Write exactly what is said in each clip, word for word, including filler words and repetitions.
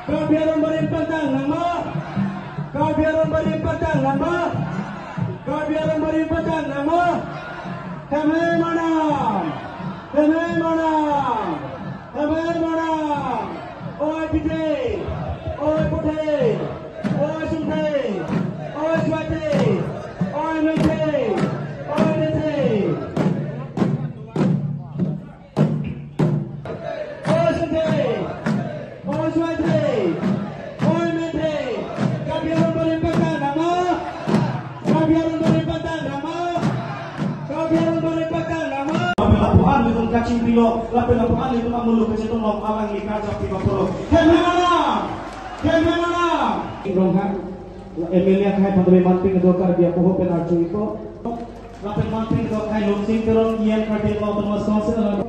Karbi Anglong Barim pantang nangma. Karbi Anglong Barim pantang nangma. Karbi Anglong Barim pantang nangma. Khemlai manam. Khemlai manam. Khemlai manam. Oi Pite. Oi Puthe. Oi Sungthe. Oi Suaite. Oi Mengthe. Oi Nethe. Oi Sungthe, oi Suaite, oi Mengthe, Karbi Anglong Barim pantang nangma, Karbi Anglong Barim pantang nangma, Karbi Anglong Barim pantang nangma. Lapen lapuan ilitum kachingpilo, lapen lapuan ilitum amulu kachetong long alangli karjap pipa polo. Khemlai manam, khemlai manam. Rong ha, M L A akhai phan tame manpik kedo Karbi apoho pen arju-ikpo. Lapen manpik kedo akhai Lunsing Teron, E M Karbi Anglong Autonomous Council alang.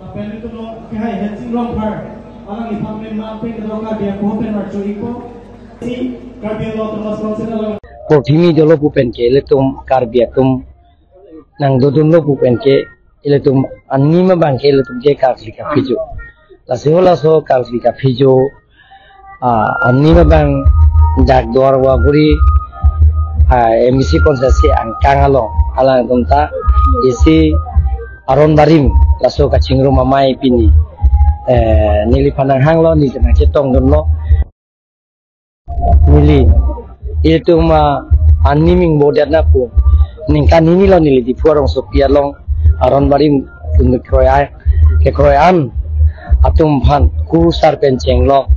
Lapen ilitum lo akhai Hensing Rongphar, alangliphan tame manpik kedo Karbi apoho pen arju-ikpo. Si Karbi Anglong Autonomous Council alang. Porthimi dolo pu pen ke ilitum Karbi atum nangdodunlo pu pen ke ilitum anim abang ke ilitum ke karkli kaphijo. Lasi halaso karkli kaphijo, ah, anim abang dak Duarbagori, ah, M A C constituency angkang along alangtum ta isi aron barim laso kachingrum amei pini, eh, neliphan nanghanglo, neli nangchetongdunlo. Neli, ilitum, ah, anim ingbodet na pu. Ningkan hini lo neli Diphu arongsopi along aron barim atum kekroi ai, kekroi an atum aphan kurusar pen chenglok,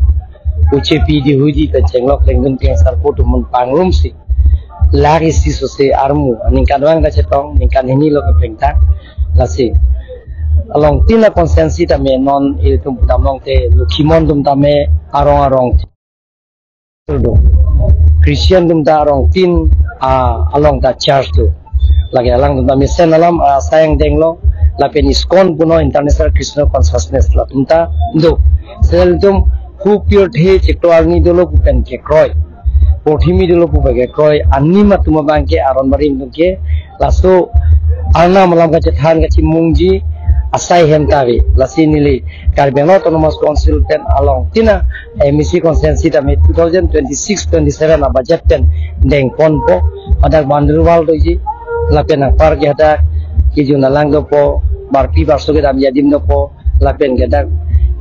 uchepi dihuji pen chenglok, lengdun pen sarpo atum mun pangrumsi, lak isi sose armu ningkan vang kachetong, ningkan hini lo keplengtang. Lasi along tin a constituency tame non ilitum pudam longte Lokhimon atum tame arong arong do. Christian atum ta arong tin, ah, along ta church do. Lake alangtum ta mesen alam, ah, asai angdeng lo, lapen ISKCON punon International Christian Consciousness latum ta do. Sel atum hu pirthe chiklo arni dolo pu pen kekroi. Porthimi dolo pu pen kekroi. Anim atum abang ke aron barim atum ke laso arnam alam kachethan kachimungji asai hem ta ave. Lasi neli Karbi Anglong Autonomous Council pen along tin a M A C constituency tame two thousand twenty-six twenty-seven a budget pen dengponpo, hadak Bandarwal doji, lapen anpar ke hadak kejun alang dopo, barpi barso kedamji adim dopo, lapen ke hadak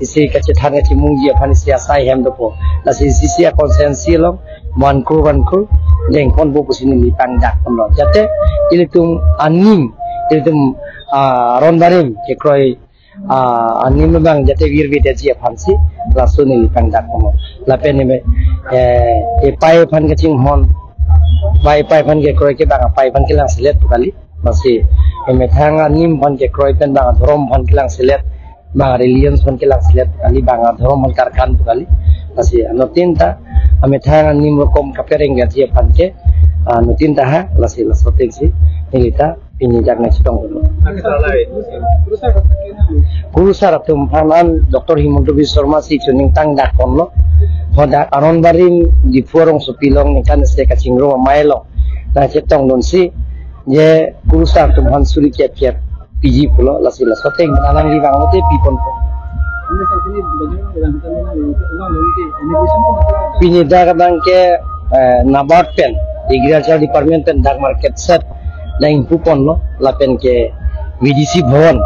isi kachethan kachimungji aphan isi asai hem dopo. Lasi isi isi a constituency along vankur vankur dengponpo pusi neli pangdakponlo. Jate ilitum anim, ilitum, ah, aron barim kekroi, ah, anim abang jate virvidetji aphansi laso neli pangdakponlo. Lapen neli, eh, epai aphan kachinghon, ba epai aphan kekroi ke bang apai aphan kelangselet pu kali. Lasi emethang anim aphan kekroi pen bang adhorom aphan kelangselet, bang religion aphan kelangselet pu kali, bang adhorom aphan karkan pu kali. Lasi anuttin ta amethang anim rokom kapereng gaji aphan ke, ah, anuttin ta ha, lasi laso atengsi neli ta pini dak nangchetongdunlo. Kurusar atum aphan an Doctor Himanta Biswa Sarma si choningtang dakponlo. Hadak aron barim Diphu arongsopi along ningkan isi kachingrum amei along nangchetongdunsi, je kurusar atum aphan suri kep kep piji pulo, lasi laso ateng alangli vanglote piponpo. Pini dak abang ke, eh, NABARD pen, eh, NABARD pen, Agriculture Department pen dak market shed nangpuponlo, lapen ke V D C Bhavan.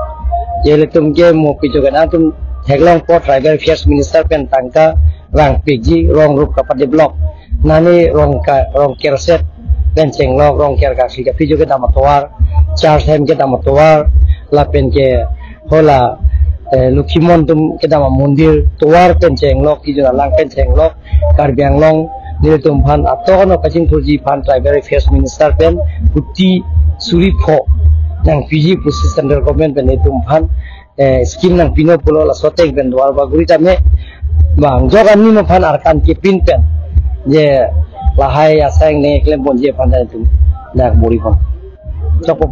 Je ilitum ke mo pijo ke nangtum theklongpo, Tribal Affairs Minister pen tangka vangpikji, rong rup kapadevelop. Nani rong ka, rong ker shed pen chenglok, rong ker ka si kaphijo kedam atovar, church hem kedam atovar, lapen ke hala eh, Lokhimon atum kedam amondir tovar pen chenglok, kejun alang pen chenglok, Karbi Anglong nelitum aphan atok ano kachingthurji aphan Tribal Affairs Minister pen kuti suri pho nangpiji pusi Central Government pen nelitum aphan, eh, scheme nangpinon pulo, laso ateng pen Duar Bagori tame bang jok ani no aphan arkan kepin pen je lahai asai ne klem ponji aphan nelitum dak buri pon. Chokpo.